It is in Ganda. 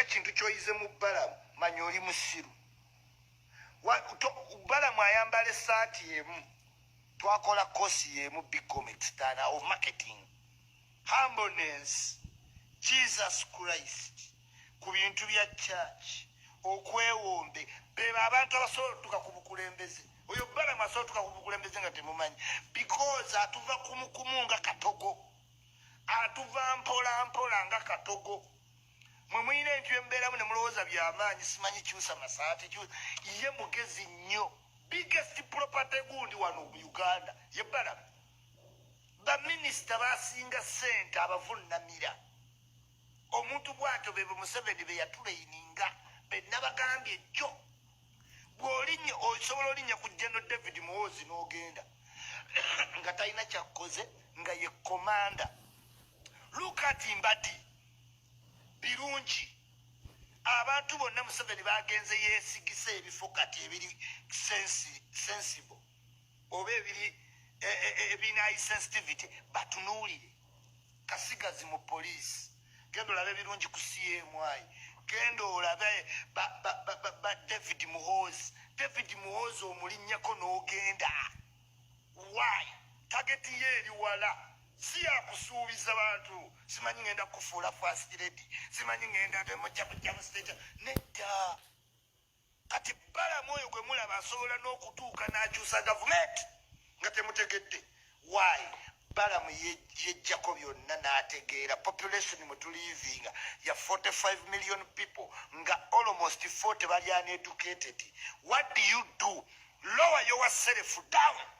ekintu ky'oyize mu Balamu, manya oli musiru. Balamu ayambala essaati emu, twakola course yemu, BCom external of marketing, humbleness, Jesus Christ ku bintu bya church, okwewombe. Beba abantu abasobola otutuka ku bukulembeze. Oyo Balamu asobola otutuka ku bukulembeze nga temumanyi, because atuva kumukumu nga katogo, atuva mpola mpola nga katogo. Mwe mulina ebintu byembeeramu ne mulowooza byamaanyi, simanyi kyusa masaati. Ye mugezi nnyo. Biggest property gundi wano mu Uganda ye Balamu. Baminisita basinga ssente abavunamira omuntu bwatyo. Bebe Museveni be yatuleininga, benabagambye jjo, bw'olinnya osobola olinnya ku General David Muhoozi n'ogenda nga talina kyakkoze, nga ye commander. Look at Mbadi, Birungi, abantu bonna Museveni bagenze yeesigisa ebifo kati ebiri sensible oba ebiri ebirina high sensitivity. Batunuulire Kasigazi mu poliisi, genda olabe Ebirungi ku CMI, genda olabe ba David Muhoozi. David Muhoozi omulinnyako n'ogenda. Why? Target ye eri wala, si yakusuubiza bantu, simanyi ngenda kufuula first lady, simanyi ngenda mujja kujja mu state. Nedda. Kati Balamu oyo gwe mulaba asobola n'okutuuka n'akyusa gavumenti nga temutegedde. Why? Balamu yejjako byonna n'ategeera population mwe tulivinga ya 45 million people, nga almost 40 bali uneducated. What do you do? Lower yourself down.